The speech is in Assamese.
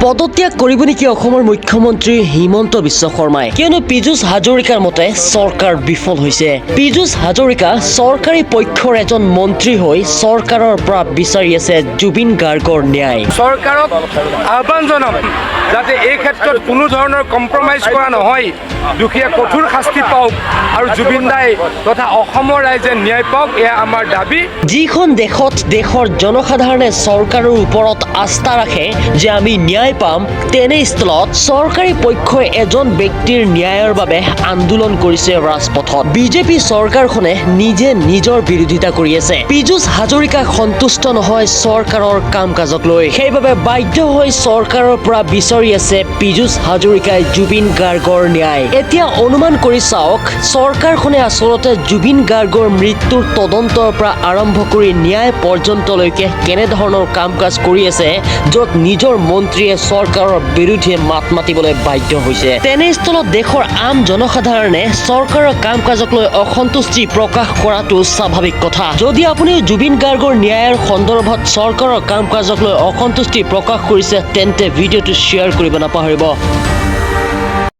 পদত্যাগ কৰিব নেকি অসমৰ মুখ্যমন্ত্ৰী হিমন্ত বিশ্ব শৰ্মাই? কিয়নো পীযুষ হাজৰিকাৰ মতে চৰকাৰ বিফল হৈছে। পীযুষ হাজৰিকা চৰকাৰী পক্ষৰ এজন মন্ত্ৰী হৈ চৰকাৰৰ পৰা বিচাৰি আছে জুবিন গাৰ্গৰ ন্যায়। চৰকাৰক আহ্বান জনাম যাতে এই ক্ষেত্ৰত কোনো ধৰণৰ কম্প্ৰমাইজ কৰা নহয়, দোষীয়ে কঠোৰ শাস্তি পাওক আৰু জুবিন দাই তথা অসমৰ ৰাইজে ন্যায় পাওক, এয়া আমাৰ দাবী। যিখন দেশত দেশৰ জনসাধাৰণে চৰকাৰৰ ওপৰত আস্থা ৰাখে যে আমি ন্যায় পাম, তেনেস্থলত চৰকাৰী পক্ষই এজন ব্যক্তিৰ ন্যায়ৰ বাবে আন্দোলন কৰিছে ৰাজপথত। বিজেপি চৰকাৰখনে নিজে নিজৰ বিৰোধিতা কৰি আছে। পীযুষ হাজৰিকা সন্তুষ্ট নহয় চৰকাৰৰ কাম কাজক লৈ, সেইবাবে বাধ্য হৈ চৰকাৰৰ পৰা বিচাৰি আছে পীযুষ হাজৰিকাই জুবিন গাৰ্গৰ ন্যায়। এতিয়া অনুমান কৰি চাওক, চৰকাৰখনে আচলতে জুবিন গাৰ্গৰ মৃত্যুৰ তদন্তৰ পৰা আৰম্ভ কৰি ন্যায় পৰ্যন্তলৈকে কেনেধৰণৰ কাম কাজ কৰি আছে, য'ত নিজৰ মন্ত্ৰীয়ে চৰকাৰৰ বিৰুদ্ধে মাত মাতিবলৈ বাধ্য হৈছে। তেনেস্থলত দেশৰ আম জনসাধাৰণে চৰকাৰৰ কাম কাজক লৈ অসন্তুষ্টি প্ৰকাশ কৰাটো স্বাভাৱিক কথা। যদি আপুনি জুবিন গাৰ্গৰ ন্যায়ৰ সন্দৰ্ভত চৰকাৰৰ কাম কাজক লৈ অসন্তুষ্টি প্ৰকাশ কৰিছে, তেন্তে ভিডিঅ'টো শ্বেয়াৰ কৰিব নাপাহৰিব।